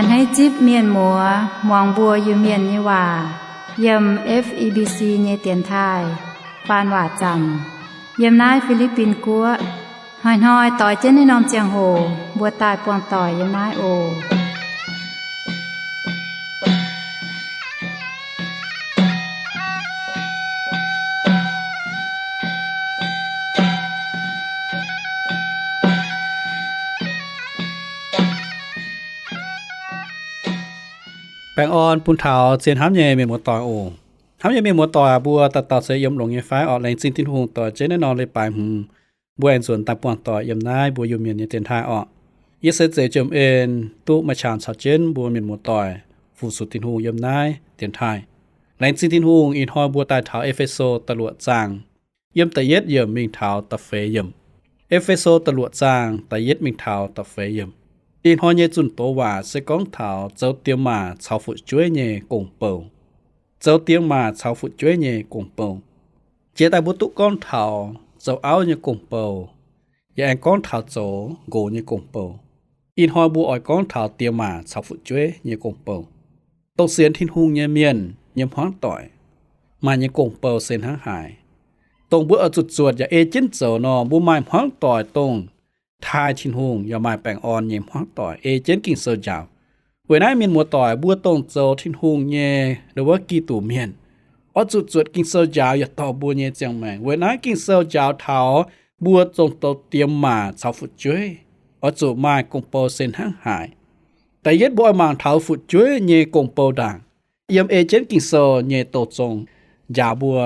Hneiv zipv mienh muoz muangx mbuo Iu-Mienh nyei waac yiem F E B C nyei dienx taaih faan waac zaamc yiem naaiv Fi^li^bin Guoqv. Hnoi-hnoi doix jienv naaiv norm ziangh hoc mbuo daaih buangh doic yiem naaiv oc. Baengh orn bun taux zien hnamv nyei mienh muoz-doic oc. Hnamv nyei mienh muoz-doic aac, mbuo dauh dauh se yiem longx nyei fai orqc? Laengz zingh Tin-Hungh doix jienv naaiv norm leiz-baaix hmz mbuo aengx nzuonx daaih buangh doic yiem naaiv mbuo Iu-Mienh nyei dienx taaih orqc. Yie se Zeix Jiem En duqv maaih qangx caux jienv mbuo mienh muoz-doic fu-sux Tin-Hungh yiem naaiv dienx taaih. Laengz zingh Tin-Hungh, ih hnoi mbuo daaih taux E^fe^so da'luoqc zaang, yiem da'yietv yiemc mingh taux da'feix yiemc. E^fe^so da'luoqc zaang da'yietv mingh taux da'feix yiemc. Ih hnoi nyei zunh doz waac se gorngv taux zoux diex maac caux fu'jueiv nyei gong-bou. Zoux diex maac caux fu'jueiv nyei gong-bou. Jiex daaih mbuo duqv gorngv taux zoux auv nyei gong-bou, yaac aengx gorngv taux zoux nqox nyei gong-bou. Ih hnoi mbuo oix gorngv taux diex maac caux fu'jueiv nyei gong-bou. Dongh sienx Tin-Hungh nyei mienh nyei hmuangv doic, maaih nyei gong-bou se hnangv haaix. Dongh mbuo oix zuqc zuotc yaac ei jienv zoux nor, mbuo maaih hmuangv doic dongh taaih Tin-Hungh yaac maaih baengh orn nyei hmuangv doic ei jienv Ging-Sou njaaux. Weic naaiv mienh muoz-doic, mbuo dongh zoux Tin-Hungh nyei ndo wuov Giduc mienh, oix zuqc zuotc Ging-Sou njaaux yaac dorh mbuo nyei ziangh maengc. Weic naaiv Ging-Sou njaaux taux mbuo dongh zoux diex maac caux fu'jueiv oix zuqc maaih gong-bou se hnangv haaix. Da'yietv mbuo oix mangc taux fu'jueiv nyei gong-bou ndaangc. Yiem ei jienv Ging-Sou nyei douz zong njaaux mbuo,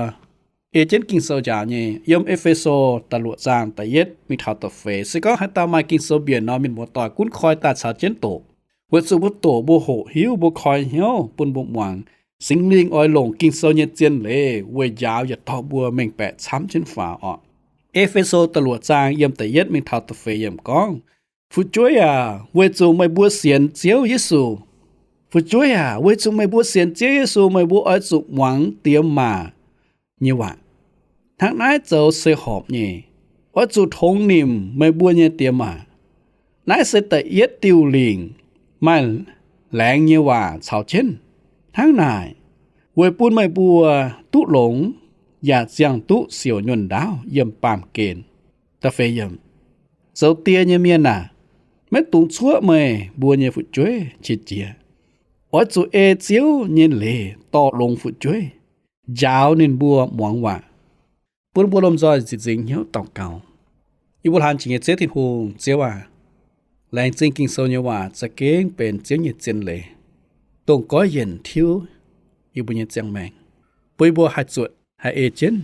ei jienv Ging-Sou njaaux nyei, yiem E^fe^so da'luoqc zaang da'yietv mingh taux da'feix. Se gorngv haaix dauh maaih Ging-Sou mbienc nor, mienh muoz-doic gunv koi daaih caux jienv doqc, weic zuqc mbuo doqc mbuo hoqc hiuv, mbuo koi hnyouv bun mbuo muangx. Singx Lingh oix longc Ging-Sou nyei zien leiz weic njaaux yaac dorh mbuo mengh baeqc camv jienv faaux orqc. E^fe^so da'luoqc zaang yiem da'yietv mingh taux da'feix yiemc gorngv, Fu'jueiv aac, weic zuqc meih mbuo sienx Ziouv Yesu. Fu'jueiv aac, weic zuqc meih mbuo sienx Ziouv Yesu, meih mbuo oix zuqc muangx diex maac nyei waac. Hnangv naaiv zoux se horpc nyei. Oix zuqc tongx nimc meih mbuo nyei diex maac. Naaiv se da'yietv diuh lingc maaih laengz nyei waac caux jienv. Hnangv naaic, weic bun meih mbuo duqv longx yaac ziangh duqv siouc nyuonh ndaauv yiem baamh gen. Zoux die nyei mienh aac, maiv dungx cuoqv meih mbuo nyei fu'jueiv qiex jiez. Oix zuqc ei Ziouv nyei leiz dorh longx fu'jueiv, njaaux ninh mbuo muangx waac. Bun mbuo lomh nzoih zic nzingx hnyouv daux gaux. Yie mbuo hlaang jiex nyei Ziouv Tin-Hungh, Ziouv aac, laengz zingh Ging-Sou nyei waac za'gengh benx Ziouv nyei zien leiz, dongh goiv yienc tiuv yie mbuo nyei ziangh maengc, bun yie mbuo haih zuotc haih ei jienv,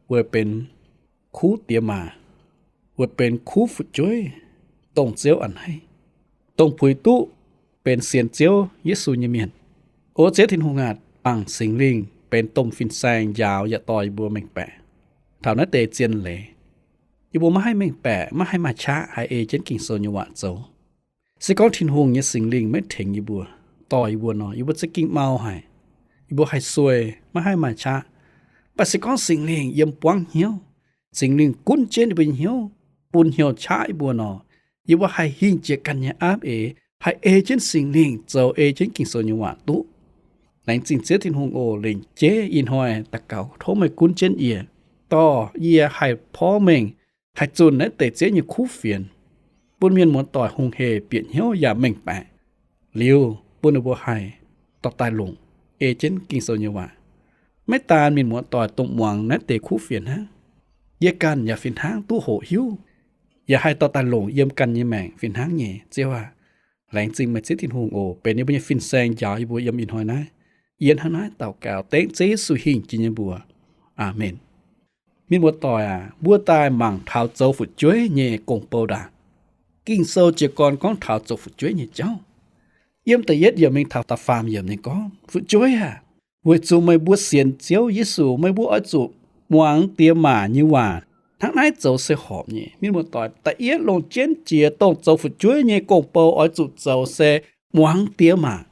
weic benx kuv diex maac, weic benx kuv fu'jueiv, dongh Ziouv a'hneiv, dongh puix duqv benx sienx Ziouv Yesu nyei mienh. O Ziouv Tin-Hungh aac, bangc Singx Lingh benx domh fin-saeng njaaux yaac dorh yie mbuo mengh baeqc taux naaiv deix zien leiz. Yie mbuo maiv haih mengh baeqc, maiv haih maaih qaqv haih ei jienv Ging-Sou nyei waac zoux. Se gorngv Tin-Hungh nyei Singx Lingh maiv tengx yie mbuo, dorh yie mbuo nor, yie mbuo za'gengh mau haic. Yie mbuo haih sueih, maiv haih maaih qaqv. Mv baac se gorngv Singx Lingh yiem buangv hnyouv, Singx Lingh gunv jienv yie mbuo nyei hnyouv, bun hnyouv qaqv yie mbuo nor, yie mbuo haih hingh jiex ganh nyei aapv eix, haih ei jienv Singx Lingh zoux ei jienv Ging-Sou nyei waac duqv. Laengz zingh Ziouv Tin-Hungh oc. Lengc jeiv ih hnoi daux gaux tov meih gunv jienv yie, dorh yie haih porv mengh, haih zunh naaiv deix Ziouv nyei kuv fienx, bun mienh muoz-doic hungh hec bieqc hnyouv yaac mengh baeqc. Liuz bun ninh mbuo haih dorh daaih longc ei jienv Ging-Sou nyei waac. Maiv daan mienh muoz-doic dongh muangx naaiv deix kuv fienx hnangv, yie ganh yaac fih hnangv duqv hoqc hiuv, yaac haih dorh daaih longc yiem ganh nyei maengc fih hnangv nyei. Ziouv aac, laengz zingh meih Ziouv Tin-Hungh oc. Benx yie mbuo nyei fin-saeng njaaux yie mbuo yiem ih hnoi naaiv. Yie hnangv naaiv daux gaux dengv Ziouv Yesu hingh jiex nyei mbuox. Aamen. Mienh muoz-doic aac, mbuo daaih mangc taux zoux fu'jueiv nyei gong-bou ndaangc. Ging-Sou jiez gorn gorngv taux zoux fu'jueiv nyei jauv. Yiem da'yietv yiemc mingh taux da'faam yiemc ninh gorngv, Fu'jueiv aac, weic zuqc meih mbuo sienx Ziouv Yesu, meih mbuo oix zuqc muangx diex maac nyei waac. Hnangv naaiv zoux se horpc nyei. Mienh muoz-doic, da'yietv longc jienv jiex dongh zoux fu'jueiv nyei gong-bou oix zuqc zoux se muangx diex maac.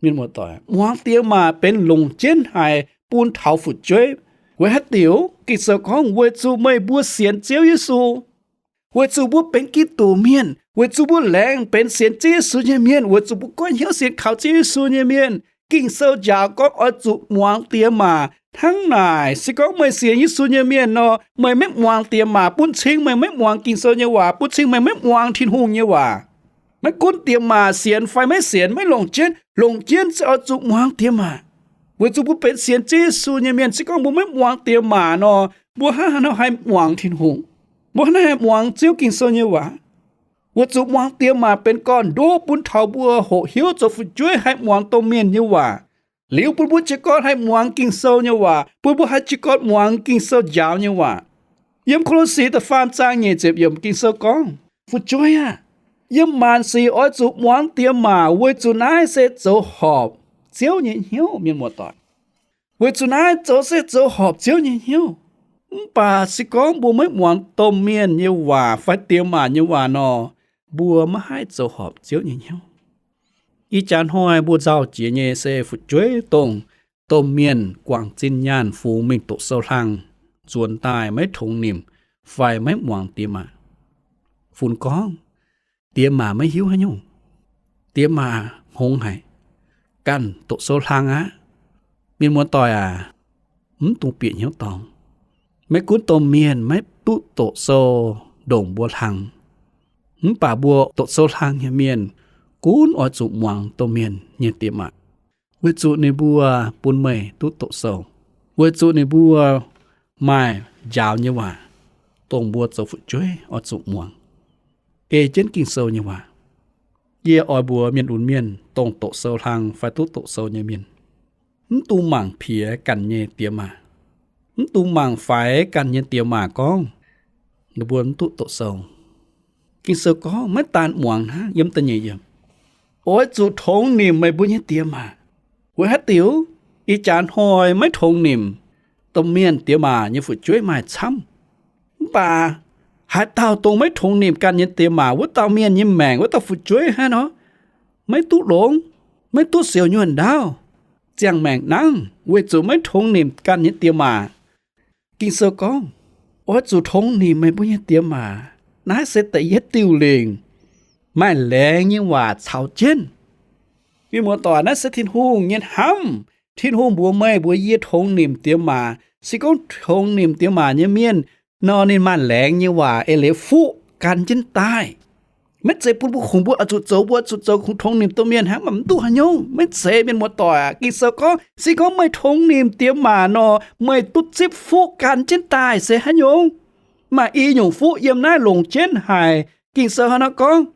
Mienh muoz-doic, muangx diex maac benx longc jienv haic bun taux fu'jueiv. Weic haaix diuc? Ging-Sou gorngv, Weic zuqc meih mbuo sienx Ziouv Yesu. Weic zuqc mbuo benx Giduc mienh, weic zuqc mbuo laengz benx sienx Ziouv Yesu nyei mienh, weic zuqc mbuo goiv hnyouv sienx kaux Ziouv Yesu nyei mienh, Ging-Sou njaaux gorngv oix zuqc muangx diex maac. Hnangv naaic, se gorngv meih sienx Yesu nyei mienh nor, meih maiv muangx diex maac bun cing meih maiv muangx Ging-Sou nyei waac, bun cing meih maiv muangx Tin-Hungh nyei waac. Maiv gunv diex maac sienx fai maiv sienx, maiv longc jienv, longc jienv se oix zuqc muangx diex maac. Weic zuqc mbuo benx sienx Ziouv Yesu nyei mienh, se gorngv mbuo maiv muangx diex maac nor, mbuo hnangv haaix nor haih muangx Tin-Hungh? Mbuo hnangv naaiv haih muangx Ziouv Ging-Sou nyei waac? Weic zuqc muangx diex maac benx gorn-ndoqv bun taux mbuo hoqc hiuv zoux fu'jueiv haih muangx domh mienh nyei waac. Liuz bun mbuo jiez gorn haih muangx Ging-Sou nyei waac, bun mbuo haih jiez gorn muangx Ging-Sou njaaux nyei waac. Yiem Ko^lo^si da'faam zaang nyic ziepc yiemc Ging-Sou gorngv, Fu'jueiv aah! Yiem maanc sic oix zuqc muangx diex maac, weic zuqc naaiv se zoux horpc Ziouv nyei hnyouv, mienh muoz-doic. Weic zuqc naaiv zoux se zoux horpc Ziouv nyei hnyouv. Mv baac se gorngv mbuo maiv muangx domh mienh nyei waac fai diex maac nyei waac nor, mbuo maiv haih zoux horpc Ziouv nyei hnyouv. Ih jaax hnoi mbuo nzauh jiex nyei se fu'jueiv dongh domh mienh guangc zinh nyaanh fungx mingh doqc sou hlang, nzuonx daaih maiv tongx nimc fai maiv muangx diex maac. Funx gorngv, diex maac maiv hiuv haaix nyungc. Diex maac hngongx haic, ganh doqc sou hlang aqv. Mienh muoz-doic aac, mv dungx bieqc hnyouv dorngx. Maiv gunv domh mienh maiv duqv doqc sou ndongc mbuo hlang, mv baac mbuo doqc sou hlang nyei mienh gunv oix zuqc muangx domh mienh nyei diex maac, weic zuqc ninh mbuo bun meih duqv doqc sou, weic zuqc ninh mbuo maaih njaaux nyei waac, dongh mbuo zoux fu'jueiv oix zuqc muangx. Ei jienv Ging-Sou nyei waac, yie oix mbuox mienh lunx mienh, dongh doqc sou hlang fai duqv doqc sou nyei mienh, mv dungx mangc piex ganh nyei diex maac. Mv dungx mangc faix ganh nyei diex maac gorngv ninh mbuo mv duqv doqc sou. Ging-Sou gorngv maiv daan muangx hnangv, yiem da'nyeic yiemc, oix zuqc tongx nimc meih mbuo nyei diex maac. Weic haaix diuc? Ih jaax hnoi maiv tongx nimc domh mienh diex maac nyei fu'jueiv maaih camv. Mv baac haaix dauh dongh maiv tongx nimc ganh nyei diex maac, wuov dauh mienh nyei maengc, wuov dauh fu'jueiv hnangv nor, maiv duqv longx, maiv duqv siouc nyuonh ndaauv, ziangh maengc nangv, weic zuqc maiv tongx nimc ganh nyei diex maac. Ging-Sou gorngv, oix zuqc tongx nimc meih mbuo nyei diex maac. Naaiv se da'yietv diuh lingc, maaih laengz nyei waac caux jienv. Mienh muoz-doic, naaiv se Tin-Hungh nyei hnamv. Tin-Hungh mbuox meih mbuox yie tongx nimc diex maac. Se gorngv tongx nimc diex maac nyei mienh nor, ninh maaih laengz nyei waac eix leiz fuqv gan jienv daaih. Maiv zeiz bun mbuo kungx mbuo oix zuqc zoux, mbuo oix zuqc zoux kungx tongx nimc domh mienh hnangv, mv duqv haaix nyungc. Maiv zeiz, mienh muoz-doic aac. Ging-Sou gorngv, se gorngv meih tongx nimc diex maac nor, meih duqv zipv fuqv gan jienv daaih se haaix nyungc? Maaih i nyungc fuqv yiem naaiv longc jienv haic. Ging-Sou hnangv naaiv gorngv,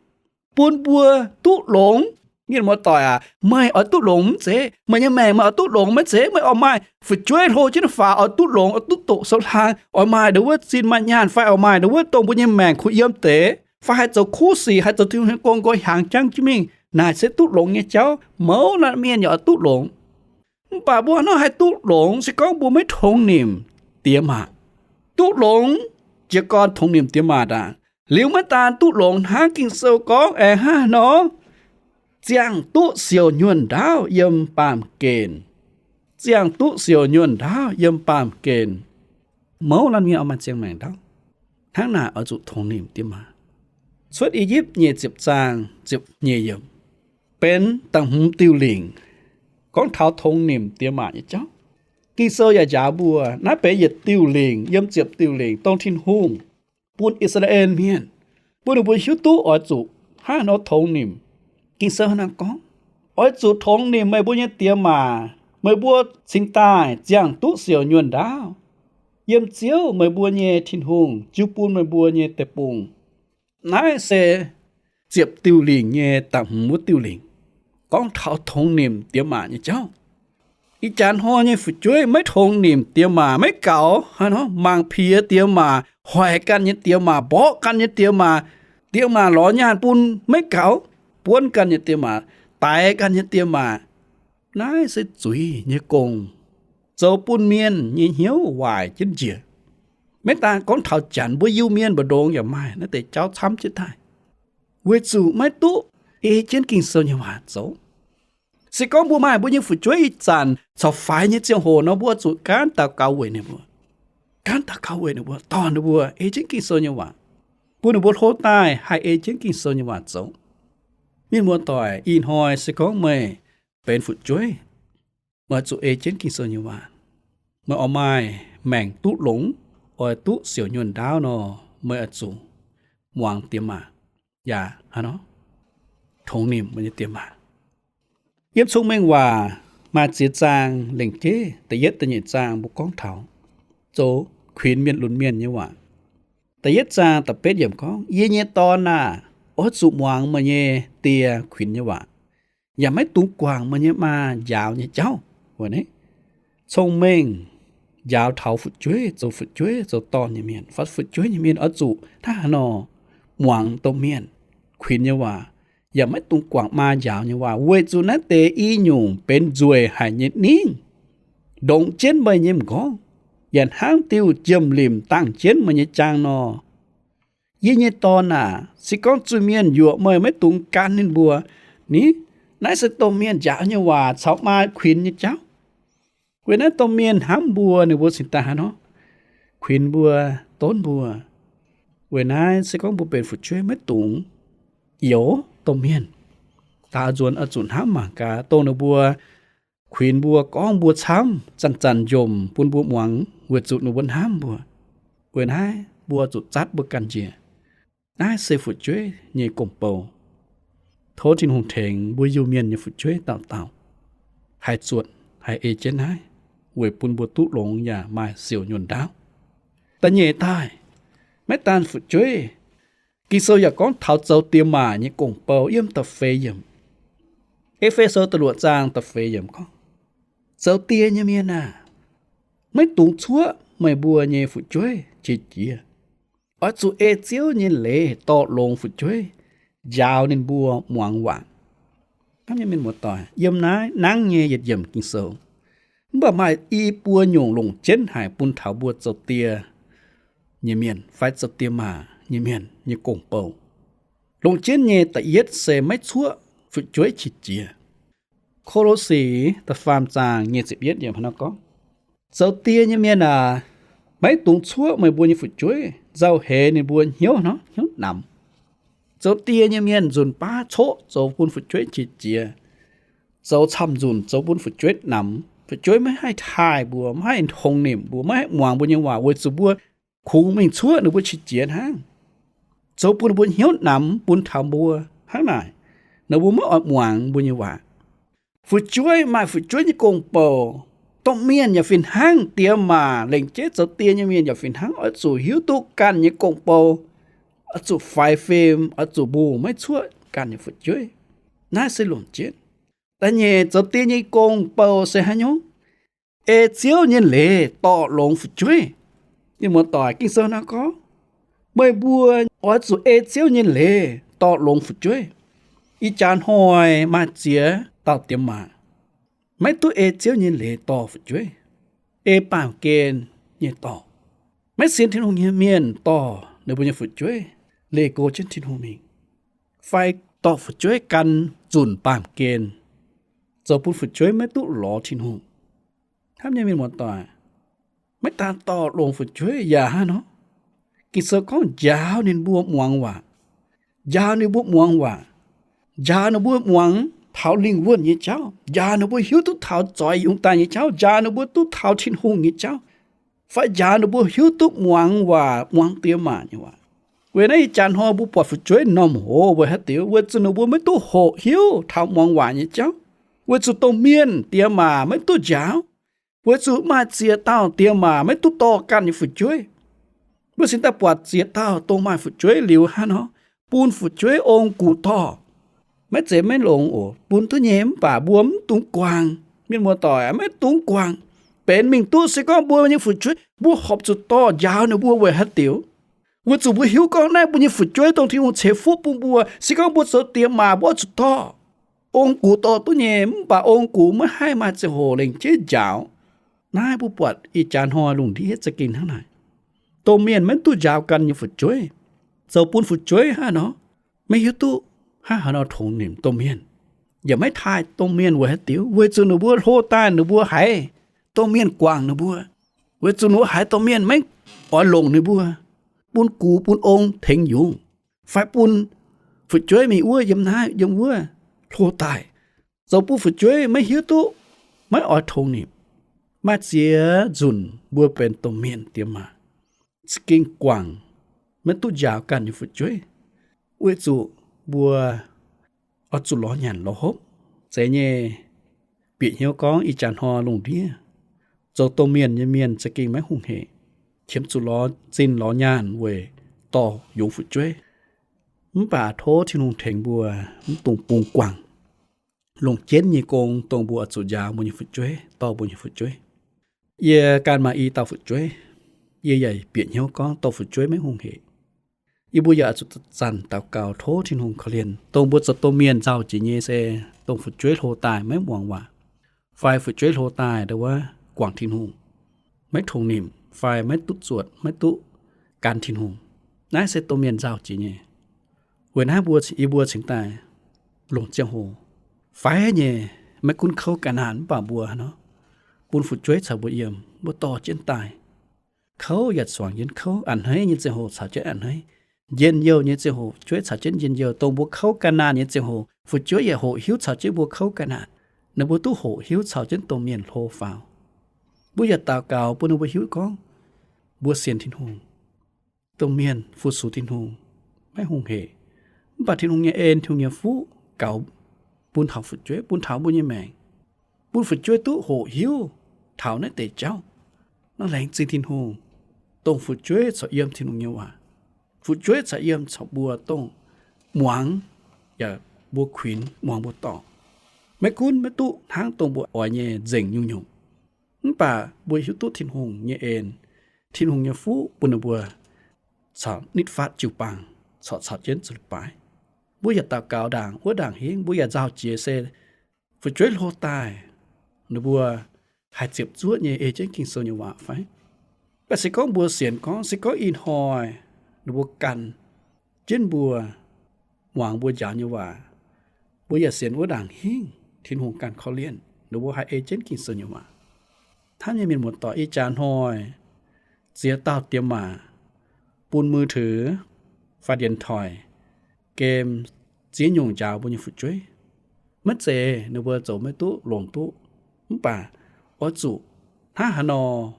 bun mbuo duqv longx. Mienh muoz-doic aac, meih oix duqv longx mv zeiz? Meih nyei maengc meih oix duqv longx maiv zeiz? Meih oix maaih fu'jueiv hlo jienv faaux oix duqv longx, oix duqv doqc sou hlang, oix maaih ndon wuov zinh maaih nyaanh fai oix maaih ndon wuov dongh mbuo nyei maengc kuh yiem deix, fai haih zoux kuv sic, haih zoux Tin-Hungh nyei gong nqoi hiaangx jangv jienv mingh. Naaic se duqv longx nyei jauv. Mouz laanh mienh yaac oix duqv longx. Mv baac mbuo hnangv haih duqv longx se gorngv mbuo maiv tongx nimc diex maac. Duqv longx jiez gorn tongx nimc diex maac aac. Liuz maiv daan duqv longx hnangv, Ging-Sou gorngv aengx hnangv nor, ziangh duqv siouc nyuonh ndaauv yiem baamh gen. Ziangh duqv siouc nyuonh ndaauv yiem baamh gen. Mouz laanh mienh oix maaih ziangh maengc ndaauv, hnangv naaic oix zuqc tongx nimc diex maac. Cuotv I^yipv nyeic ziepc zaang ziepc nyeic yiemc benx da'hmz diuh lingc, gorngv taux tongx nimc diex maac nyei jauv. Ging-Sou yaac njaaux mbuo naaiv benx yietc diuh lingc yiem ziepc diuh lingc dongh Tin-Hungh bun I^saa^laa^en Mienh, bun ninh mbuo hiuv duqv oix zuqc hnangv haaix nor tongx nimc. Ging-Sou hnangv gorngv, oix zuqc tongx nimc meih mbuo nyei diex maac. Meih mbuo cingx daaih ziangh duqv siouc nyuonh ndaauv, yiem Ziouv meih mbuo nyei Tin-Hungh jiu bun meih mbuo nyei deic-bung. Naaiv se ziepc diuh lingc nyei da'hmz wuov diuh lingc, gorngv taux tongx nimc diex maac nyei jauv. Ih jaax hnoi nyei fu'jueiv maiv tongx nimc diex maac, maiv gaux hnangv nor mangc piex diex maac, hoic ganh nyei diex maac, mborqv ganh nyei diex maac. Diex maac lorz nyaanh bun maiv gaux, buonv ganh nyei diex maac, daix ganh nyei diex maac. Naaiv se zuiz nyei gong, zoux bun mienh nyei hnyouv waaic jienv njiec. Maiv daan gorngv taux Janx, mbuo Iu-Mienh mbu'ndongx yaac maaih naaiv deix jauv camv jienv daaih, weic zuqc maiv duqv ei jienv Ging-Sou nyei waac zoux. Se gorngv mbuo maaih mbuo nyei fu'jueiv ih zanc caux faix nyei ziangh hoc nor, mbuo zuqc gaanv daux gaux weic ninh mbuo. Gaanv daux gaux weic ninh mbuo, dorh ninh mbuo ei jienv Ging-Sou nyei waac. bun ninh mbuo hlo daaih haih ei jienv Ging-Sou nyei waac zoux. Mienh muoz-doic, ih hnoi se gorngv meih benx fu'jueiv, meih oix zuqc ei jienv Ging-Sou nyei waac. Meih oix maaih maengc duqv longx, oix duqv siouc nyuonh ndaauv nor, meih oix zuqc muangx diex maac, yaac hnangv nor tongx nimc meih nyei diex maac. Yiem Cong-Mengh Waac maaih ziex zaang lengc jeiv, da'yietv, da'nyeic zaang mbuo gorngv taux zoux kuinx mienh lunx mienh nyei waac. Da'yietv zaang da'betv yiemc gorngv, Yie nyei dorn aah! Oix zuqc muangx meih nyei die kuinx nyei waac, yaac maiv dungx guangc meih nyei maa njaaux nyei jauv. Weic naaiv, cong-mengh njaaux taux fu'jueiv, zoux fu'jueiv, zoux dorn nyei mienh, fai fu'jueiv nyei mienh oix zuqc hnangv haaix nor muangx domh mienh kuinx nyei waac, yaac maiv dungx guangc maa njaaux nyei waac, weic zuqc naaiv deix i nyungc benx nzueic haic nyei ningv, ndongc jienv meih nyei m'nqorngv, yaac hnangv diuh jiem-limc dangh jienv meih nyei jaang nor. Yie nyei dorn aac, se gorngv zuiz-mienh yuoqc meih maiv dungx gan ninh mbuo, ni, naaiv se domh mienh njaaux nyei waac caux maa kuinx nyei jauv. Weic naaiv domh mienh hnamv mbuo, ninh mbuo cingx daaih hnangv nor kuinx mbuo, donv mbuo. Weic naaiv se gorngv mbuo benx fu'jueiv maiv dungx youx domh mienh. Daaux nzuonx oix zuqc hnamv mangc gaax, dongh ninh mbuo kuinx mbuo, gorngv mbuo camv, zanc-zanc njomc bun mbuo muangx weic zuqc ninh mbuo hnamv mbuo. Weic naaiv mbuo zuqc zatv mbuo ganh njiec. Naaiv se fu'jueiv nyei gong-bou. Tov Tin-Hungh tengx mbuo Iu-Mienh nyei fu'jueiv dauh dauh haih zuotc, haih ei jienv naaiv, weic bun mbuo duqv longx yaac maaih siouc nyuonh ndaauv. Da'nyeic daaih, maiv daan fu'jueiv, Ging-Sou yaac gorngv taux zoux diex maac nyei gong-bou yiem da'feix yiemc. E^fe^so da'luoqc zaang da'feix yiemc gorngv, Zoux die nyei mienh aah! Maiv dungx cuoqv meih mbuo nyei fu'jueiv qiex jiez. Oix zuqc ei Ziouv nyei leiz dorh longx fu'jueiv, njaaux ninh mbuo muangx waac. Hnamv nyei mienh muoz-doic, yiem naaiv nangv nyei yietc yiemc Ging-Sou, mv baac maaih i buo nyungc longc jienv haic bun taux mbuo zoux die nyei mienh fai zoux diex maac nyei mienh nyei gong-bou. Longc jienv nyei da'yietv se maiv cuoqv fu'jueiv qiex jiez. Ko^lo^si da'faam zaang nyic ziepc yietv yiemc hnangv nor gorngv, Zoux die nyei mienh aac, maiv dungx cuoqv meih mbuo nyei fu'jueiv, nzauh heix ninh mbuo hnyouv nor hnyouv namx. Zoux die nyei mienh nzunc baav coqv zoux bun fu'jueiv qiex jiez, zoux camv-nzunc zoux bun fu'jueiv namx. Fu'jueiv maiv haih taaih mbuo, maiv haih tongx nimc mbuo, maiv haih muangx mbuo nyei waac weic zuqc mbuo kungx mingh cuoqv ninh mbuo qiex jiez hnangv. Zoux bun ninh mbuo hnyouv namx bun taux mbuo hnangv naaic, ninh mbuo maiv oix muangx mbuo nyei waac. Fu'jueiv maaih fu'jueiv nyei gong-bou. Domh mienh yaac fih hnangv, diex maac lengc jeiv zoux die nyei mienh yaac fih hnangv oix zuqc hiuv duqv ganh nyei gong-bou, oix zuqc faix fim, oix zuqc mbungh maiv cuoqv ganh nyei fu'jueiv. Naaiv se longc jienv. Da'nyeic, zoux die nyei gong-bou se haaix nyungc? Ei Ziouv nyei leiz dorh longx fu'jueiv. Mienh muoz-doic, Ging-Sou naaiv gorngv, meih mbuo oix zuqc ei Ziouv nyei leiz dorh longx fu'jueiv. Ih jaax hnoi maaih ziex dauh diex maac maiv duqv ei Ziouv nyei leiz dorh fu'jueiv, ei baamh gen nyei dorh. Maiv sienx Tin-Hungh nyei mienh dorh ninh mbuo nyei fu'jueiv leih go jienv Tin-Hungh mingh, fai dorh fu'jueiv gan zunc baamh gen, zoux bun fu'jueiv maiv duqv lorz Tin-Hungh. Hnamv nyei mienh muoz-doic, maiv daan dorh longx fu'jueiv yaac hnangv nor, Ging-Sou gorngv njaaux ninh mbuo muangx waac. Njaaux ninh mbuo muangx waac. Njaaux ninh mbuo muangx taux lingh wuonh nyei jauv. Njaaux ninh mbuo hiuv duqv taux zoix yungz daaih nyei jauv. Njaaux ninh mbuo duqv taux Tin-Hungh nyei jauv. Fai njaaux ninh mbuo hiuv duqv muangx waac, muangx diex maac nyei waac. Weic naaiv ih jaax hnoi mbuo buatc fu'jueiv m'normh hoz weic haaix diuc? Weic zuqc ninh mbuo maiv duqv hoqc hiuv taux muangx waac nyei jauv. Weic zuqc domh mienh diex maac maiv duqv njaaux. Weic zuqc maaih ziex dauh diex maac maiv duqv dorh ganh nyei fu'jueiv. Mbuo cingx daaih buatc ziex dauh dongh maaih fu'jueiv liuz hnangv nor, bun fu'jueiv ong-gux dorh. Maiv zeiz maiv longx oc, bun duqv nyei, mv baac mbuo mv dungx guangc. Mienh muoz-doic, maiv dungx guangc. Benx mingh duqv se gorngv mbuo nyei fu'jueiv, mbuo horpc zuqc dorh njaaux ninh mbuo weic haaix diuc? Weic zuqc mbuo hiuv gorngv naaiv mbuo nyei fu'jueiv dongh Tin-Hungh ceix fuqv bun mbuo. Se gorngv mbuo zoux diex maac, mbuo oix zuqc dorh. Ong-gux dorh duqv nyei, mv baac ong-gux maiv haih maaih ziangh hoc lengc jeiv njaaux. Naaiv mbuo buatc ih jaax hnoi lungh ndiev za'gengh hnangv naaic. Domh mienh maiv duqv njaaux ganh nyei fu'jueiv, zoux bun fu'jueiv hnangv nor, maiv hiuv duqv hnangv haaix nor tongx nimc domh mienh, yaac maiv taaih domh mienh weic haaix diuc? Weic zuqc ninh mbuo hlo daaih ninh mbuo haiz domh mienh guangc ninh mbuo, weic zuqc ninh mbuo haiz domh mienh maiv oix longc ninh mbuo. bun gux bun ong tengx yungz, fai bun fu'jueiv mingh wuov yiem naaiv yiem wuov hlo daaih, zoux bun fu'jueiv maiv hiuv duqv, maiv oix tongx nimc. Maaih ziex nzunc mbuo benx domh mienh diex maac za'gengh guangc maiv duqv njaaux ganh nyei fu'jueiv, weic zuqc mbuo oix zuqc lorz nyanc lorz hopv. Zeiz nyei, bieqc hnyouv gorngv ih jaax hnoi lungh ndiev zoux domh mienh nyei mienh za'gengh maiv hungh hec, qiemx zuqc lorz zinh lorz nyaanh weic dorh yungz fu'jueiv. Mv baac tov Tin-Hungh tengx mbuo mv dungx bungx guangc longc jienv nyei gong dongh mbuo oix zuqc njaaux mbuo nyei fu'jueiv, dorh mbuo nyei fu'jueiv. Yie ganh maaih i dauh fu'jueiv, yie yaac bieqc hnyouv gorngv dorh fu'jueiv maiv hungh hec. Yie mbuo yaac oix zuqc zanc daux gaux tov Tin-Hungh korv-lienh, dongh mbuo zoux domh mienh nzauh jiex nyei se dongh fu'jueiv hlo daaih maiv muangx waac, fai fu'jueiv hlo daaih ndau wuov guangc Tin-Hungh, maiv tongx nimc fai maiv duqv zuotc, maiv duqv gan Tin-Hungh. Naaiv se domh mienh nzauh jiex nyei. Weic naaiv mbuo, yie mbuo cingx daaih longc ziangh hoc faix nyei, maiv gunv kouv ga'naanh mv baac mbuo nor, bun fu'jueiv caux mbuo yiem, mbuo dorh jienv daaih. Kouv yaac zuangx jienv kouv, a'hneiv nyei ziangh hoc caux jienv a'hneiv, njien-youh nyei ziangh hoc fu'jueiv caux jienv njien-youh. Dongh mbuo kouv ga'naanh nyei ziangh hoc, fu'jueiv yaac hoqc hiuv caux jienv mbuo kouv ga'naanh. Ninh mbuo duqv hoqc hiuv caux jienv domh mienh hlo faaux. Mbuo yaac daux gaux bun ninh mbuo hiuv gorngv mbuo sienx Tin-Hungh. Domh mienh fu-sux Tin-Hungh maiv hungh hec, mv baac Tin-Hungh nyei en, Tin-Hungh nyei fuqv gaux bun taux fu'jueiv, bun taux mbuo nyei maengc, bun fu'jueiv duqv hoqc hiuv taux naaiv deix jauv. Nor laengz zingh Tin-Hungh, dongh fu'jueiv corc yiem Tin-Hungh nyei waac. Fu'jueiv corc yiem corc mbuo dongh muangx yaac mbuo kuinx, muangx mbuo dorngc. Maiv gunv maiv duqv hnangv dongh mbuo oix nyei nzengc nyungc-nyungc, mv baac mbuo hiuv duqv Tin-Hungh nyei en, Tin-Hungh nyei fuqv bun ninh mbuo corc nitv fatv jiu-baang, corc caux jienv zuqc leiz-baaix. Mbuo yaac daux gaux ndaangc wuov ndaangc hingv, mbuo yaac nzauh jiex se fu'jueiv hlo daaih, ninh mbuo haih ziepc zuoqv nyei ei jienv Ging-Sou nyei waac fai? Mv baac se gorngv mbuo sienx gorngv, se gorngv ih hnoi ninh mbuo gan jienv mbuo, muangx mbuo njaaux nyei waac, mbuo yaac sienx wuov ndaangc hingv, Tin-Hungh ganh korv-lienh ninh mbuo haih ei jienv Ging-Sou nyei waac. Hnamv nyei mienh muoz-doic, ih jaax hnoi ziex dauh diex maac bun mui tux fai điện thoại, game, ziex nyungc njaaux mbuo nyei fu'jueiv. Maiv zeiz ninh mbuo zoux maiv duqv, longc duqv, mv baac oix zuqc hnangv haaix nor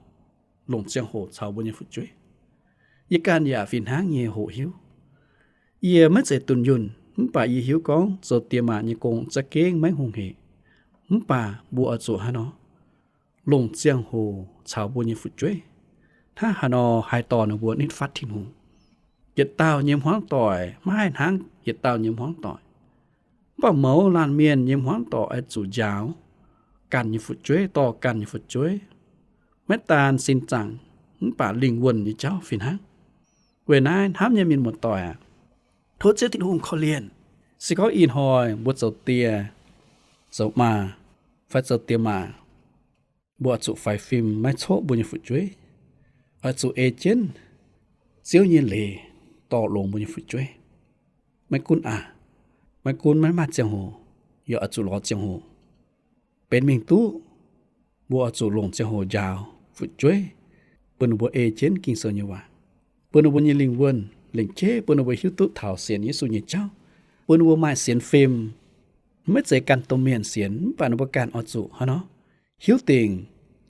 longc ziangh hoc caux mbuo nyei fu'jueiv. Yie ganh yaac fih hnangv nyei hoqc hiuv. Yie maiv zeiz dunh yunh, mv baac yie hiuv gorngv zoux diex maac nyei gong za'gengh maiv hungh hec, mv baac mbuo oix zuqc hnangv nor longc ziangh hoc caux mbuo nyei fu'jueiv, hnangv haaix nor haih dorh ninh mbuo nitv fatv Tin-Hungh. Yietc dauh nyei hmuangv doic maiv haih hnangv yietc dauh nyei hmuangv doic. Mv baac mouz laanh mienh nyei hmuangv doic oix zuqc njaaux ganh nyei fu'jueiv, dorh ganh nyei fu'jueiv, maiv daan sin zaangc, mv baac lingh wuonh nyei jauv fih hnangv. Weic naaiv hnamv nyei mienh muoz-doic aac, tov Ziouv Tin-Hungh korv-lienh. Se gorngv ih hnoi mbuo zoux die, zoux maa, fai zoux diex maac, mbuo oix zuqc faix fim maiv coqv mbuo nyei fu'jueiv. Oix zuqc ei jienv Ziouv nyei leiz dorh longx mbuo nyei fu'jueiv. Maiv gunv aac, maiv gunv maiv maaih ziangh hoc, yaac oix zuqc lorz ziangh hoc. Benx mingh duqv, mbuo oix zuqc longc ziangh hoc njaaux fu'jueiv, bun ninh mbuo ei jienv Ging-Sou nyei waac, bun ninh mbuo nyei lingh wuonh lengc jeiv, bun ninh mbuo hiuv duqv taux sienx Yesu nyei jauv, bun ninh mbuo maaih sienx fim. Maiv zeiz ganh domh mienh sienx, mv baac ninh mbuo ganh oix zuqc hnangv nor hiuv dingc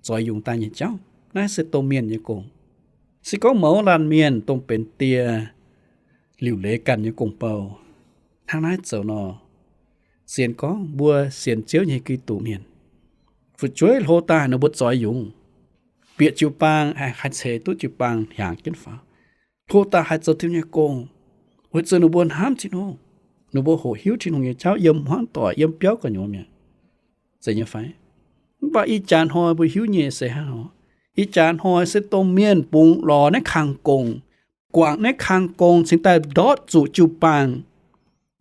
zoix yungz daaih nyei jauv. Naaiv se domh mienh nyei gong. Se gorngv mouz laanh mienh dongh benx die liuc leiz ganh nyei gong-bou hnangv naaiv zoux nor, sienx gorngv mbuo sienx Ziouv nyei Giduc mienh, fu'jueiv hlo daaih ninh mbuo zoix yungz, bieqc jiu-baang haih ceix duqv jiu-baang hiaangx jienv faaux, hlo daaih haih zoux Tin-Hungh nyei gong, weic zuqc ninh mbuo hnamv Tin-Hungh, ninh mbuo hoqc hiuv Tin-Hungh nyei jauv yiem hmuangv doic, yiem biauv gu'nyuoz mi'aqv. Zeiz nyei fai? Mv baac ih jaax hnoi mbuo hiuv nyei se hnangv nor, ih jaax hnoi se domh mienh bungx lorz naaiv kangx gong, guangc naaiv kangx gong cingx daaih ndortv zuqc jiu-baang.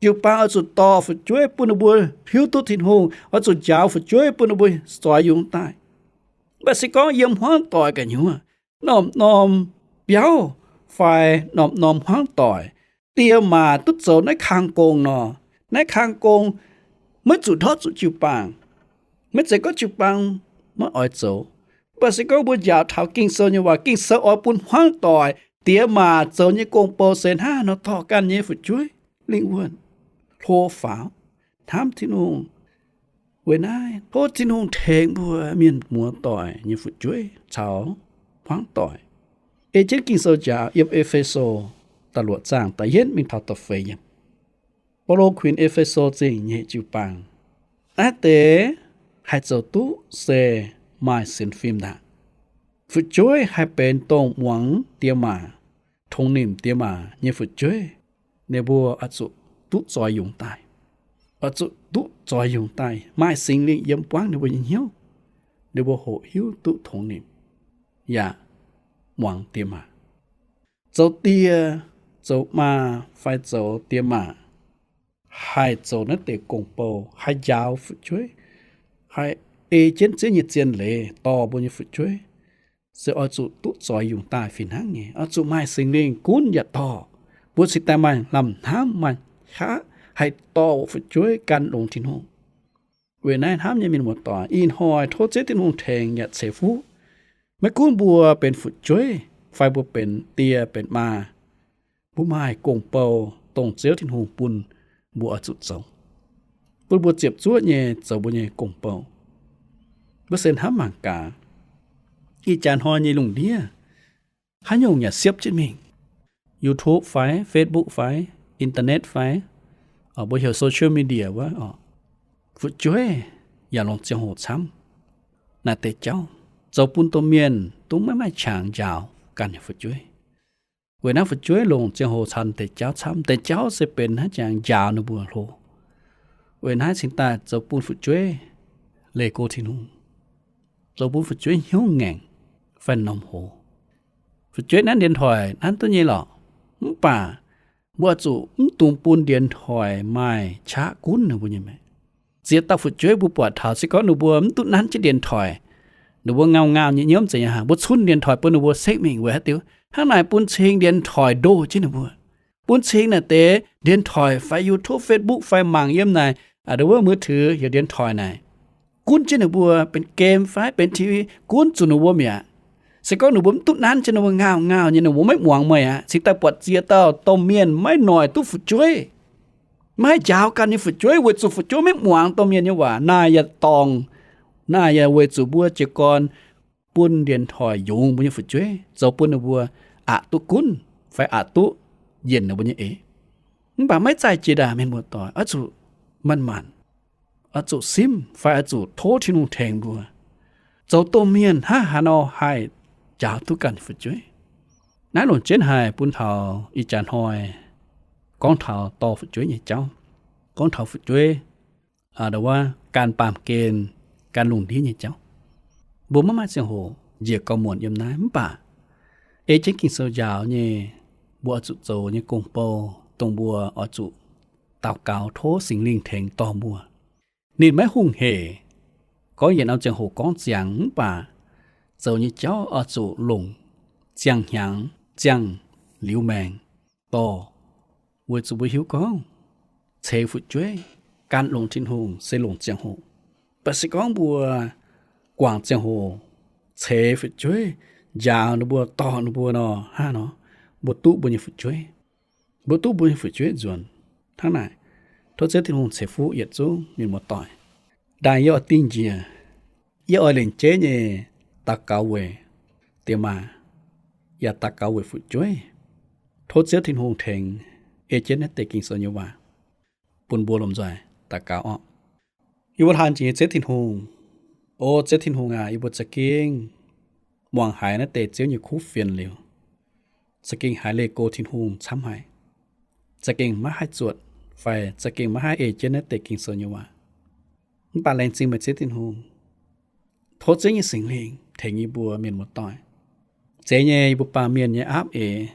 Jiu-baang oix zuqc dorh fu'jueiv bun ninh mbuo hiuv duqv Tin-Hungh, oix zuqc njaaux fu'jueiv bun ninh mbuo zoix yungz daaih. Mv baac se gorngv yiem hmuangv doic gu'nyuoz, norm-norm biauv fai norm-norm hmuangv doic, die maac duqv zoux naaiv kangx gong nor, naaiv kangx gong maiv zuqc ndortv zuqc jiu-baang. Maiv zeiz gorngv jiu-baang maiv oix zoux, mv baac se gorngv mbuo njaaux taux Ging-Sou nyei waac, Ging-Sou oix bun hmuangv doic Diex maac zoux nyei gong-bou se hnangv nor dorh ganh nyei fu'jueiv lingh wuonh hlo faaux hnamv Tin-Hungh. Weic naaiv tov Tin-Hungh tengx mbuo mienh muoz-doic nyei fu'jueiv caux hmuangv doic. Ei jienv Ging-Sou njaaux yiem E^fe^so da'luoqc zaangh da'yietv mingh taux da'feix yiemc. Baulo kuinx E^fe^so Zingh nyei jiu-baang, naaiv deix haih zoux duqv se maaih sienx fim ndaangc. Fu'jueiv haih benx dongh muangx diex maac, tongx nimc diex maac nyei fu'jueiv, ninh mbuo oix zuqc duqv zoix yungz daaih. Oix zuqc duqv zoix yungz daaih, maaih Singx Lingh yiem buangv ninh mbuo nyei hnyouv, ninh mbuo hoqc hiuv duqv tongx nimc yaac muangx diex maac. Zoux die, zoux maa fai zoux diex maac haih zoux naaiv deix gong-bou, haih njaaux fu'jueiv, haih ei jienv Ziouv nyei zien leiz dorh mbuo nyei fu'jueiv, se oix zuqc duqv zoix yungz daaih fih hnangv nyei. Oix zuqc maaih Singx Lingh gunv yaac dorh. Mbuo cingx daaih maaih lamh hnamv, maaih qaqv haih dorh fu'jueiv gan longx Tin-Hungh. Weic naaiv hnamv nyei mienh muoz-doic, ih hnoi tov Ziouv Tin-Hungh tengx yaac ceix fuqv. Maiv gunv mbuo benx fu'jueiv fai mbuo benx die benx maa, mbuo maaih gong-bou dongh Ziouv Tin-Hungh bun mbuo oix zuqc zoux, bun mbuo ziepc zuoqv nyei zoux mbuo nyei gong-bou. Mbuo se hnamv mangc gaax, ih jaax hnoi nyei lungh ndiev, haaix nyungc yaac siepv jienv mingh. YouTube fai, Facebook fai, internet fai, mbuo heuc social media wuov, fu'jueiv yaac longc ziangh hoc camv. Naaiv deix jauv zoux bun domh mienh dongh maiv maaih qangx njaaux ganh nyei fu'jueiv. Weic naaiv fu'jueiv longc ziangh hoc caux deix jauv camv. Deix jauv se benx hnangv jangx njaaux ninh mbuo hlo. Weic naaiv cingx daaih zoux bun fu'jueiv leih go Tin-Hungh, zoux bun fu'jueiv hnyouv ngaengc fai norm hoz. Fu'jueiv nanv điện thoại nanv duqv nyei lorqc, mv baac mbuo oix zuqc mv dungx bun điện thoại maaih qaqv gunv ninh mbuo nyei maengc. Ziex dauh fu'jueiv mbuo buatc taux, se gorngv ninh mbuo mv duqv nanv jienv điện thoại, ninh mbuo ngauh ngauh nyei nyiemv nzengc nyei haic, mbuo cunv điện thoại bun ninh mbuo sekv mingh weic haaix diuc? Hnangv naaic bun cing điện thoại ndoh jienv ninh mbuo. Bun cing naaic deix điện thoại fai YouTube, Facebook fai mangc yiem naaic, wuov mbuo taux heuc điện thoại naaic, gunv jienv ninh mbuo benx game fai benx TV, gunv zuqc ninh mbuo mi'aqv. Se gorngv ninh mbuo mv duqv nanv jienv, ninh mbuo ngauh ngauh nyei, ninh mbuo maiv muangx meih aqv. Cingx daaih buatc ziex dauh domh mienh maiv noic duqv fu'jueiv, maiv haih njaaux ganh nyei fu'jueiv weic zuqc fu'jueiv maiv muangx domh mienh nyei waac. Naaic yaac dorngc, naaic yaac weic zuqc mbuo jiez gorn bun điện thoại yungz mbuo nyei fu'jueiv, zoux bun ninh mbuo aqc duqv gunv fai aqc duqv yienc ninh mbuo nyei eix. Mv baac maiv zaih jiex ndaangc, mienh muoz-doic, oix zuqc manc-manc, oix zuqc simv fai oix zuqc tov Tin-Hungh tengx mbuo zoux domh mienh hnangv haaix nor haih njaaux duqv ganh fu'jueiv. Naaiv longc jienv haic bun taux ih jaax hnoi gorngv taux dorh fu'jueiv nyei jauv, gorngv taux fu'jueiv wuov gan baamh gen, gan lungh ndiev nyei jauv. Mbuo maiv maaih ziangh hoc njiec gormx muonc yiem naaiv, mv baac ei jienv Ging-Sou njaaux nyei, mbuo oix zuqc zoux nyei gong-bou dongh mbuo oix zuqc daux gaux tov Singx Lingh tengx dorh mbuo. Ninh maiv hungh hec, gorngv yietc norm ziangh hoc gorngv ziangx, mv baac zoux nyei jauv oix zuqc longc ziangh hnyangx ziangh liuz maengc dorh, weic zuqc mbuo hiuv gorngv ceix fu'jueiv gan longx Tin-Hungh se longc ziangh hoc. Mv baac se gorngv mbuo guangc ziangh hoc ceix fu'jueiv, njaaux ninh mbuo, dorh ninh mbuo nor, hnangv nor mbuo duqv mbuo nyei fu'jueiv. Mbuo duqv mbuo nyei fu'jueiv nzuonx. Hnangv naaic, tov Ziouv Tin-Hungh ceix fuqv yietc zungv mienh muoz-doic. Ndaangc yie oix dingh njiec, yie oix lengc jeiv nyei daux gaux weic diex maac, yaac daux gaux weic fu'jueiv. Tov Ziouv Tin-Hungh tengx ei jienv naaiv deix Ging-Sou nyei waac bun mbuo lomh nzoih daux gaux orqc. Yie mbuo hlaang jiex nyei Ziouv Tin-Hungh, o Ziouv Tin-Hungh aac, yie mbuo za'gengh muangx haiz naaiv deix Ziouv nyei kuv fienx liuz, za'gengh haiz leih go Tin-Hungh camv haic. Za'gengh maiv haih zuotc fai za'gengh maiv haih ei jienv naaiv deix Ging-Sou nyei waac. Mv baac laengz zingh meih Ziouv Tin-Hungh. Tov Ziouv nyei Singx Lingh tengx yie mbuo mienh muoz-doic. Zeiz nyei yie mbuo baamh mienh nyei aapv eix,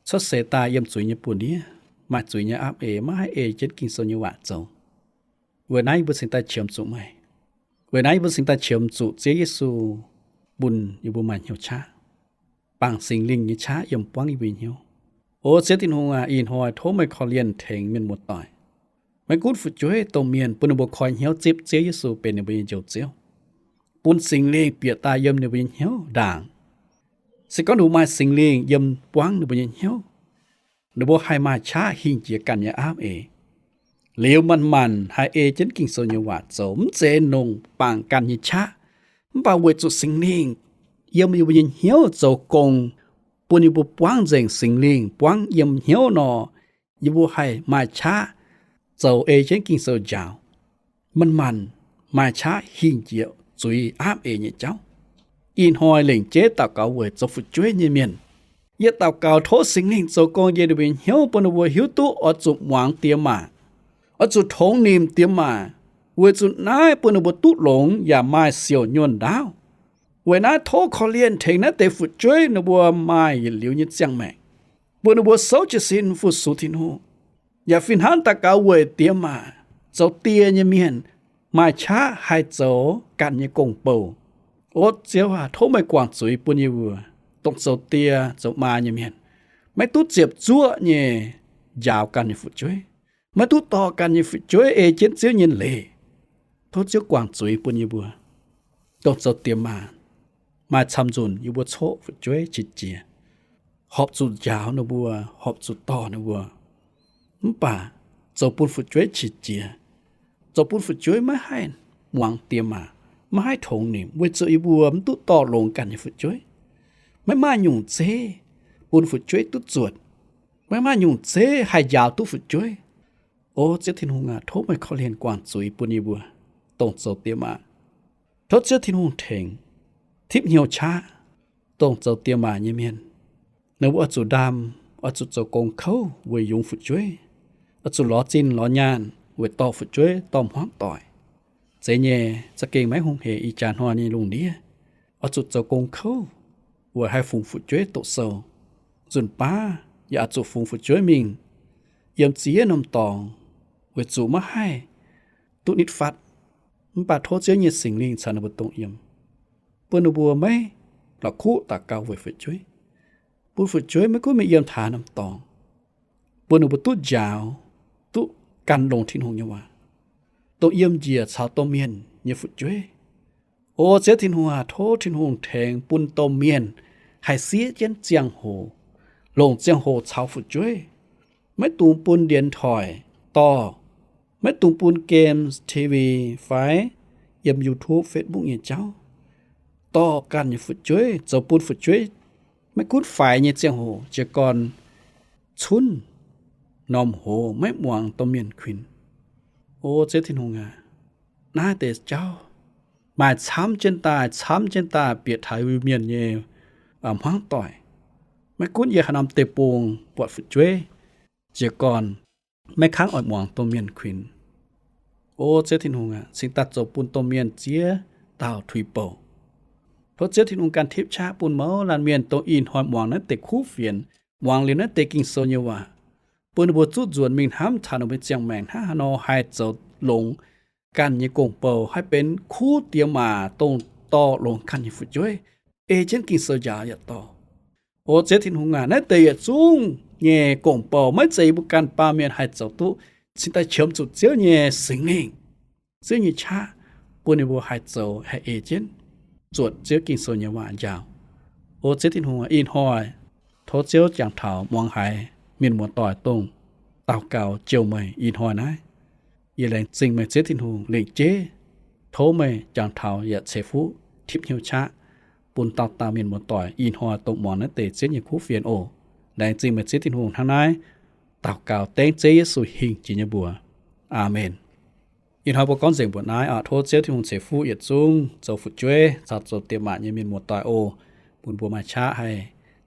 cuotv seix daaih yiem zuiz nyei buoz-ndiev, maaih zuiz nyei aapv eix, maiv haih ei jienv Ging-Sou nyei waac zoux. Weic naaiv yie mbuo cingx daaih qiemx zuqc meih. Weic naaiv yie mbuo cingx daaih qiemx zuqc Ziouv Yesu bun yie mbuo maaih hnyouv qaqv, bangc Singx Lingh nyei qaqv yiem buangv yie mbuo nyei hnyouv. O Ziouv Tin-Hungh aac, ih hnoi tov meih korv-lienh tengx mienh muoz-doic. Maiv gunv fu'jueiv domh mienh, bun ninh mbuo koi hnyouv zipv Ziouv Yesu benx ninh mbuo nyei Njoux Ziouv, bun Singx Lingh bieqc daaih yiem ninh mbuo nyei hnyouv ndaangc. Se gorngv ninh mbuo maaih Singx Lingh yiem buangv ninh mbuo nyei hnyouv, ninh mbuo haih maaih qaqv hingh jiex ganh nyei aapv eix. Liuz manc-manc haih ei jienv Ging-Sou nyei waac zoux, mv zeiz longc bangc ganh nyei qaqv, mv baac weic zuqc Singx Lingh yiem yie mbuo nyei hnyouv zoux gong, bun yie mbuo buangv nzengc Singx Lingh buangv yiem hnyouv nor, yie mbuo haih maaih qaqv zoux ei jienv Ging-Sou njaaux. Manc-manc maaih qaqv hingh jiex zuiz aapv eix nyei jauv. Ih hnoi lengc jeiv daux gaux weic zoux fu'jueiv nyei mienh. Yie daux gaux tov Singx Lingh zoux gong yiem ninh mbuo nyei hnyouv, bun ninh mbuo hiuv duqv oix zuqc muangx diex maac, oix zuqc tongx nimc diex maac, weic zuqc naaiv bun ninh mbuo duqv longx yaac maaih siouc nyuonh ndaauv. Weic naaiv tov korv-lienh tengx naaiv deix fu'jueiv ninh mbuo maaih yietc liuz nyei ziangh maengc, bun ninh mbuo souv jiez sin fu-sux Tin-Hungh. Yaac fih hnangv daux gaux weic diex maac, zoux die nyei mienh maaih qaqv haih zoux ganh nyei gong-bou. O Ziouv aac, tov meih guangc zuiz bun yie mbuo, dongh zoux die zoux maa nyei mienh, maiv duqv ziepc zuoqv nyei njaaux ganh nyei fu'jueiv, maiv duqv dorh ganh nyei fu'jueiv ei jienv Ziouv nyei leiz. Tov Ziouv guangc zuiz bun yie mbuo, dongh zoux diex maac, maaih camv nzunc yie mbuo coqv fu'jueiv qiex jiez, horpc zuqc njaaux ninh mbuo, horpc zuqc dorh ninh mbuo. Mv baac zoux bun fu'jueiv qiex jiez, zoux bun fu'jueiv maiv haih muangx diex maac, maiv haih tongx nimc, weic zuqc yie mbuo mv duqv dorh longx ganh nyei fu'jueiv, maiv maaih nyungc zeiv bun fu'jueiv duqv zuotc, maiv maaih nyungc zeiv haih njaaux duqv fu'jueiv. O Ziouv Tin-Hungh aac, tov meih korv-lienh guangc zuiz bun yie mbuo, dongh zoux diex maac. Tov Ziouv Tin-Hungh tengx, tipv hnyouv qaqv dongh zoux diex maac nyei mienh. Ninh mbuo oix zuqc ndaam, oix zuqc zoux gong kouv weic yungz fu'jueiv, oix zuqc lorz zinh lorz nyaanh weic dorh fu'jueiv dorh hmuangv doic. Zeiz nyei, za'gengh maiv hungh hec ih jaax hnoi nyei lungh ndiev. Oix zuqc zoux gong kouv weic haih fungx fu'jueiv doqc sou. Nzunc baav yaac oix zuqc fungx fu'jueiv mingh yiem ziex norm dorngx, weic zuqc maiv haih duqv nitv fatv. Mv baac tov Ziouv nyei Singx Lingh caux ninh mbuo dongh yiem, bun ninh mbuo maiv la'kuqv daux gaux weic fu'jueiv, bun fu'jueiv maiv gunv mingh yiem taux haaix norm dorngx, bun ninh mbuo duqv njaaux, duqv gan longx Tin-Hungh nyei waac, dongh yiem njiec caux domh mienh nyei fu'jueiv. O Ziouv Tin-Hungh aac, tov Tin-Hungh tengx bun domh mienh haih siev jienv ziangh hoc, longc ziangh hoc caux fu'jueiv. Maiv dungx bun điện thoại dorh, maiv dungx bun game, T V fai yiem YouTube, Facebook nyei jauv dorh ganh nyei fu'jueiv, zoux bun fu'jueiv maiv gunv faix nyei ziangh hoc, jiez gorn cunv norm hoz maiv muangx domh mienh kuinx. O Ziouv Tin-Hungh aac, naaiv deix jauv maaih camv jienv daaih, camv jienv daaih bieqc taux Iu-Mienh nyei hmuangv doic. Maiv gunv yiem haaix norm deic-bung buatc fu'jueiv, jiez gorn maiv kangv oix muangx domh mienh kuinx. O Ziouv Tin-Hungh aac, cingx daaih zoux bun domh mienh ziex dauh tuix bouc. Tov Ziouv Tin-Hungh ganh tipv qaqv bun mouz laanh mienh dongh ih hnoi muangx naaiv deix kuv fienx, muangx liuz naaiv deix Ging-Sou nyei waac, bun ninh mbuo zuqv nzuonx mingh hnamv taux ninh mbuo nyei ziangh maengc hnangv haaix nor haih zoux longx ganh nyei gong-bou, haih benx kuv diex maac dongh dorh longx ganh nyei fu'jueiv, ei jienv Ging-Sou njaaux yaac dorh. O Ziouv Tin-Hungh aac, naaiv deix yietc zungv nyei gong-bou maiv zeiz yie mbuo ganh baamh mienh haih zoux duqv. Cingx daaih qiemx zuqc Ziouv nyei Singx Lingh, Ziouv nyei qaqv, bun ninh mbuo haih zoux, haih ei jienv zuotc Ziouv Ging-Sou nyei waac njaaux. O Ziouv Tin-Hungh aac, ih hnoi tov Ziouv jangx taux muangx haiz mienh muoz-doic dongh daux gaux jouh meih ih hnoi naaiv. Yie laengz zingh meih Ziouv Tin-Hungh lengc jeiv. Tov meih jangx taux yaac ceix fuqv tipv hnyouv qaqv bun dauh dauh mienh muoz-doic ih hnoi dongh muangx naaiv deix Ziouv nyei kuv fienx oc. Laengz zingh meih Ziouv Tin-Hungh hnangv naaiv. Daux gaux dengv Ziouv Yesu hingh jiex nyei mbuox. Aamen. Ih hnoi mbuo gorngv nzengc mbuoqc naaiv oc. Tov Ziouv Tin-Hungh ceix fuqv yietc zungv zoux fu'jueiv caux zoux diex maac nyei mienh muoz-doic oc, bun mbuo maaih qaqv haih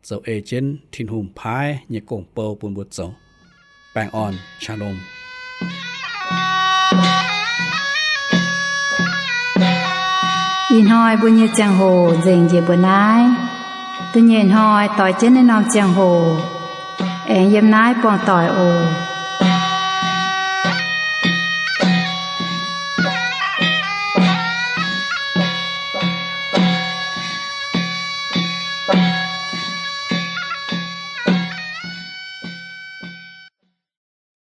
zoux ei jienv Tin-Hungh paaiv nyei gong-bou bun mbuo zoux. Baengh orn, Shalom. Ih hnoi mbuo nyei ziangh hoc nzengc njiec mbuo naaiv. Da'nyeic hnoi doix jienv naaiv norm ziangh hoc aengx yiem naaiv buangh doic oc.